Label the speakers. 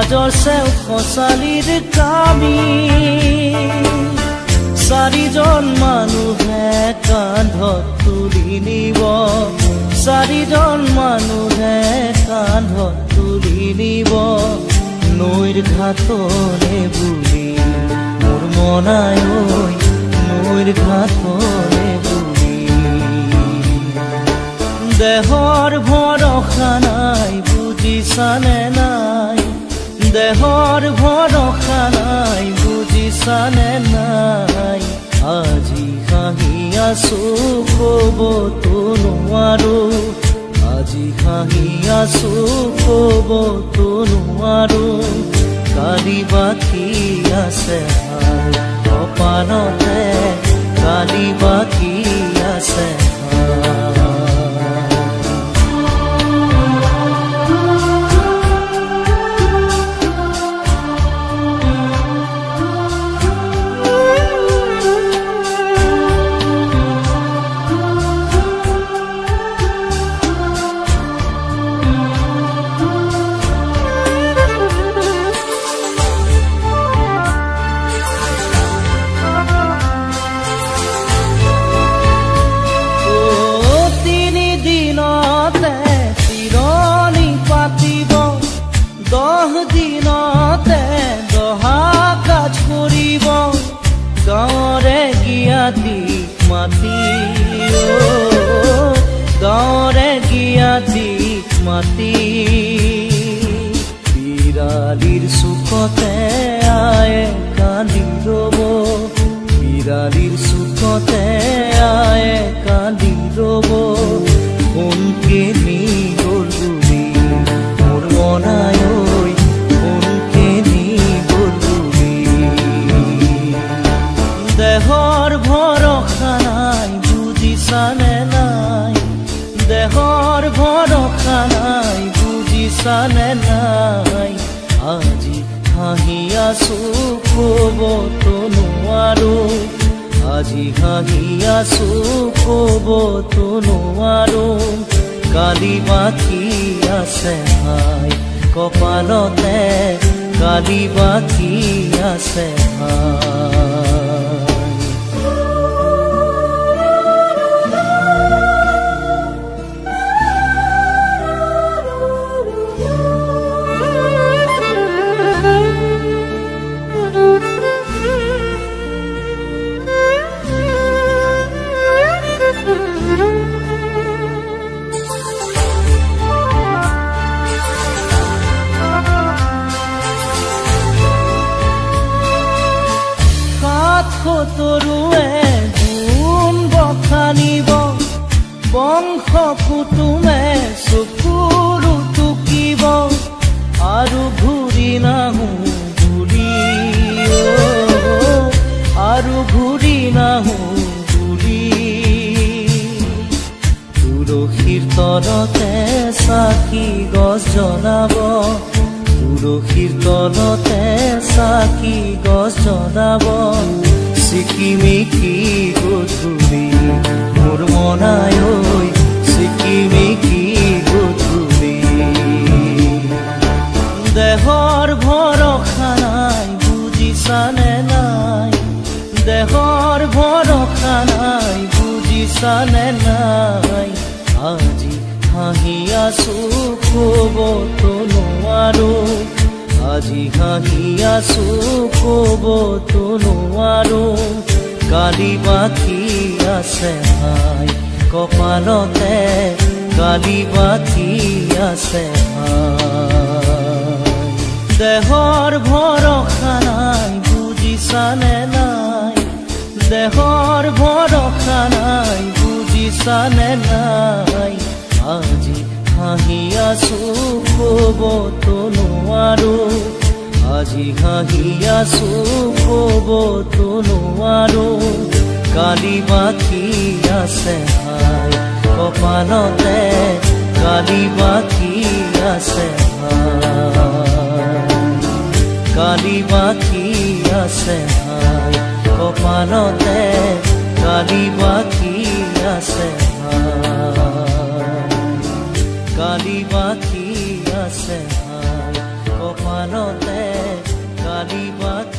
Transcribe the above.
Speaker 1: মাজৰ চেও খচালিৰ কামি চাৰিজন মানুহে কান্ধত তুলি নিব চাৰিজন মানুহে কান্ধত তুলি নিব নৈৰ ঘাটলে বুলি মোৰ মনাই নৈৰ ঘাটলে বুলি দেহৰ ভৰসা নাই বুজিছানে নাই দেহৰ ভৰসা নাই বুজিছানে নাই আজি হাঁহি আছো কবতো নোৱাৰো আজি হাঁহি আছো কবতো নোৱাৰো কালি বাকী আছে কপালতে কালি বাকী আছে। দিনতে দহা কাজ কৰিব গাঁৱৰে জ্ঞাতি মাতি গাঁৱৰে জ্ঞাতি মাতি বিৰালিৰ চুকতে আয়ে কান্দি ৰব বিৰালিৰ চুকতে আয়ে কান্দি ৰব সোণকে নি গ'ল বুলি মোৰ মনাই দেহৰ ভৰসা নাই বুজিছানে নাই দেহৰ ভৰসা নাই বুজিছানে নাই আজি হাঁহি আছো কবতো নোৱাৰো আজি হাঁহি আছো কবতো নোৱাৰো কালি বাকী আছে হাই কপালতে কালি বাকী আছে হাই। তৰুৱে গুণ বখানিব বংশ কুটুমে চকুলো টুকিব আৰু ঘূৰি নাহো বুলি আৰু ঘূৰি নাহো বুলি তুলসীৰ তলতে চাকি গছ জ্বলাব তুলসীৰ তলতে চাকি গছ জ্বলাব চিকিমিকি গধূলি মোৰ মনাই চিকিমিকি গধূলি দেহৰ ভৰসা নাই বুজিছানে নাই দেহৰ ভৰসা নাই বুজিছানে নাই আজি হাঁহি আছো কবতো নোৱাৰো আজি হাঁহি আছো কবতো নোৱাৰো কালি বাকী আছে হাই কপালতে কালি বাকী আছে হাই দেহৰ ভৰসা নাই বুজিছানে নাই দেহৰ ভৰসা নাই বুজিছানে নাই আজি হাঁহি আছো কবতো নোৱাৰো আজি হাঁহি আছো কবতো নোৱাৰো কালি বাকী আছে হাই কপালতে কালি বাকী আছে হাই কালি বাকী আছে হাই কপালতে কালি বাকী আছে হাই কালি বাকী আছে হাই কপাল। গালতে কালি বাকি।